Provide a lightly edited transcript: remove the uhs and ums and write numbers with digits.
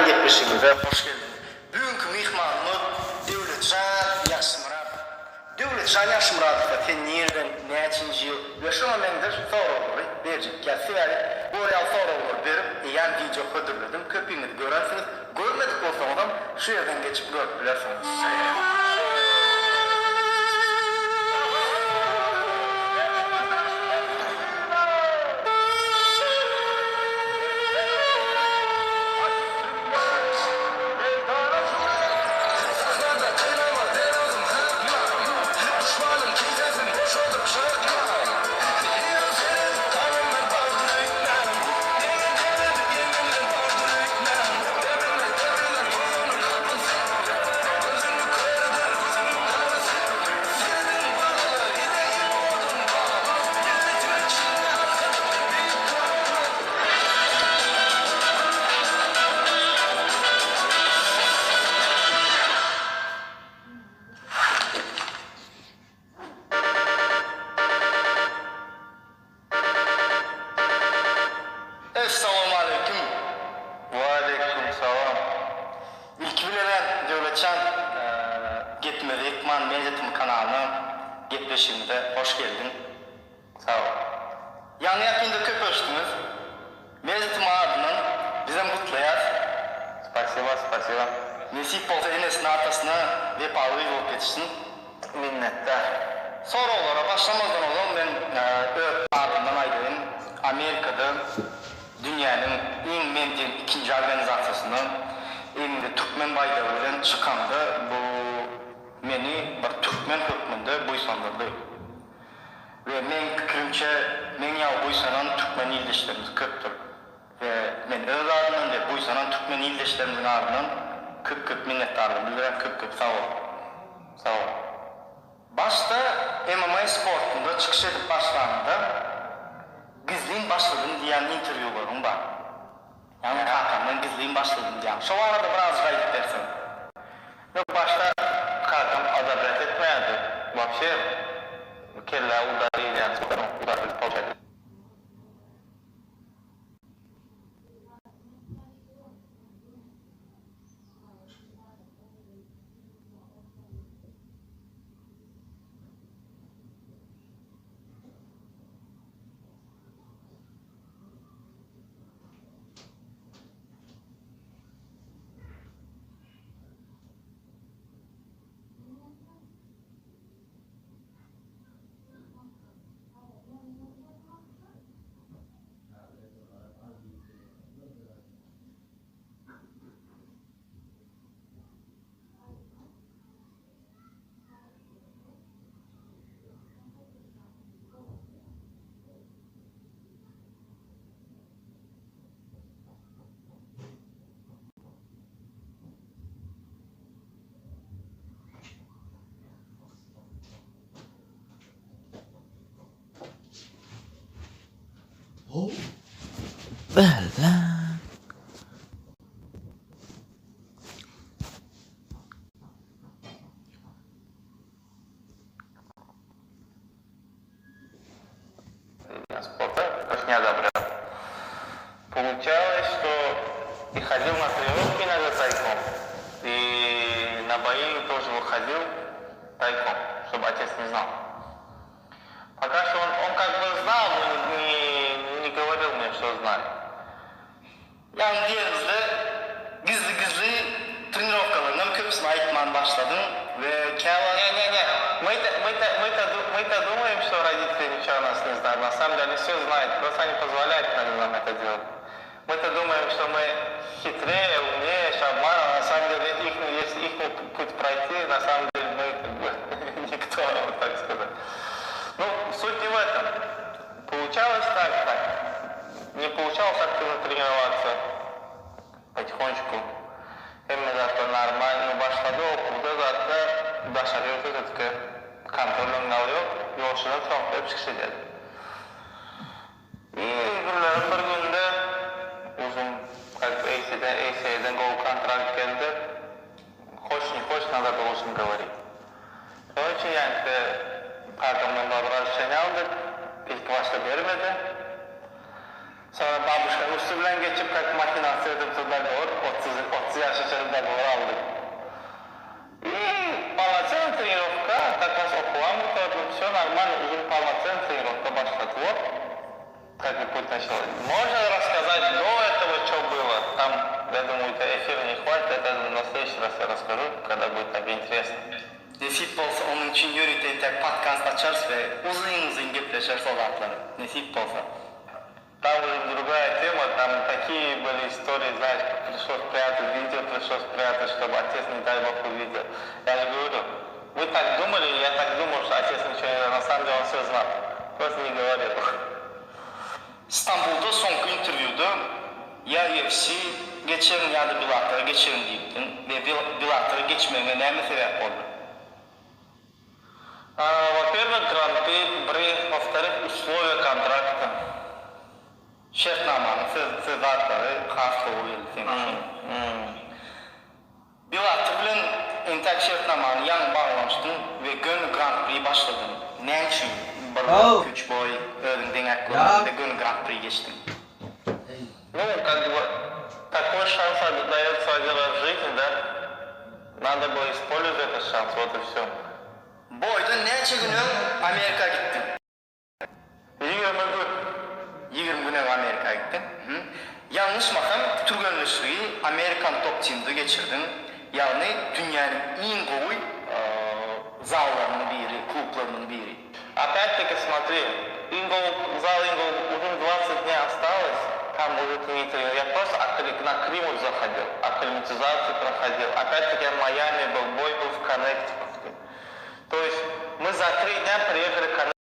Onlaýn gepleşigimize hoş geldiňiz. Bu günki myhmanymyz Döwletjan Ýagşymyradow. Döwletjan Ýagşymyradowa sen nirden, näçinji ýyl we şuňa meňzeş soraglary berjek. Ýa sebäbi bu ýaly soraglary berip eýýäm wideo hödürledim, köpiňiz görensiňiz, görmedik bolsaňyzam şu ýerden geçip görüp bilersiňiz. Essalawmaleýkim. Waleýkim salam. Ilki bilenem Döwletjan gepimizi ýykman Media TM kanalyna gepleşigimize hoş geldiň. Sag bol. Ýaňy ýakynda köpelişdiňiz. Media TM adyndan bizem gutlaýas. Spasiba spasiba. Nesip bolsa enesine atasyna wepaly gyz bolup ýetişsin. Minnetdar. Soraglara başlamazdan ozal men öz adymdan aýdaýyn, Amerikada dünýäniň iň men diýen ikinji organizasiýasynda elinde türkmen baýdagy bilen çykamda bu meni bir türkmen hökmünde buýsandyrdy. We meň pikirimçe meň ýaly buýsanan türkmen ildeşlerimiz köpdür. We men öz adymdan we buýsanan türkmen ildeşlerimiziň adyndan köp köp minnetdarlyk bildirýän köp köp sag bol. Sag bol. Başda MMA sportunda çykyş edip başlanyňda gizlin başladym diýýän interwýularyň bar. Ýagny kakamdan gizlin başladym diýýäň. Şo barada birazjyk aýdyp berseň. Ýok başda kakam odobrät etmeýärdi. Wapşe kellä udar diýilýän udar bolýardy. Sporta как не одобрял. Получалось, что и ходил на тренировки иногда тайком, и на бои тоже выходил тайком, чтобы отец не знал. Пока что он, он как бы знал, но не, не, не говорил мне, что знает. Ýagny diýenimizde gizli gizli trenirowkalaryňam köpüsini aýtman başladyň we käwagt. Не не не, мы-то мы-то мы-то мы-то думаем, что родители ничего о нас не знают. На самом деле они все знают, просто они позволяют иногда нам это делать. Мы-то думаем, что мы хитрее, умнее, что обманываем, на самом деле их, если их путь пройти, на самом деле мы как бы никто, вот так сказать. Ну, суть не в этом. Получалось так, так. Не получалось активно тренироваться. Потихонечку. Hemme zatlar normal başlady okuwda zatda daşary ýurtda все-таки kontrol ýok ýolşular soňky çykyş edýär. И günleriň bir günde uzun как бы AC'den ACA'den gowy kontrakt geldi. Хочешь не хочешь, надо должен говорить. Короче, ýaňky kakamdan baryp разрешение aldyk. İlk başta bermedi. Sonra babushkanyň üsti bilen geçip, как махинация edip туда говор, 30. Ýaşa çenli dogovor aldyk. И полноценная тренировка, как раз okuwam gutardym, все нормально, уже полноценная тренировка başlady. Вот как бы путь начал. Можно рассказать до этого, что было. Там, я думаю, это эфира не хватит, это на следующий раз я расскажу, когда будет так интересно. Nesip bolsa onuň üçin ýörite entek podkast açarys we uzyn-uzyn gepleşeris o zatlary. Nesip bolsa. Там уже другая тема, там такие были истории, знаешь, пришлось прятать, видео пришлось прятать, чтобы отец, не дай бог, увидел. Я же говорю, вы так думали, я так думал, что отец ничего не знал, на самом деле он все знал, просто не говорил. Stambulda soňky interwýuda ýa UFC geçerin ýa-da Bellator geçerin diýipdiň we Bellator geçmegiňe näme sebäp boldy? А, во-первых, гран-при, во-вторых, условия контракта. Şertnamanyň söz söz zatlary has gowy geldi seň üçin. Bellator bilen entäk şertnamany ýaňy baglanyşdyň we göni Grand-pri başladyň. Näme üçin bir, Oh. iki, üç boý özüň deňäp Ýa. görmedin we göni Grand-pri geçdiň? Ну, как бы, такой шанс дается один раз в жизни, да? Надо было использовать этот шанс, вот и все. Boýdan näçe gün öň Amerika gitdiň? 20 gün. 20 gün öň Amerika gitdiň. Mhm. Ýalňyşmasam, türgenleşigi American Top Team'de geçirdiň. Ýagny dünýäniň iň gowy zallarynyň biri, klublarynyň biri. Опять-таки, смотри, Ингл, зал Ингл уже 20 дней осталось, там уже ты не тренировал. Я просто на Криму заходил, акклиматизацию проходил. Опять-таки я в Майами был, бой был в Коннектикуте. То есть мы за 3 дня приехали в Коннектикут.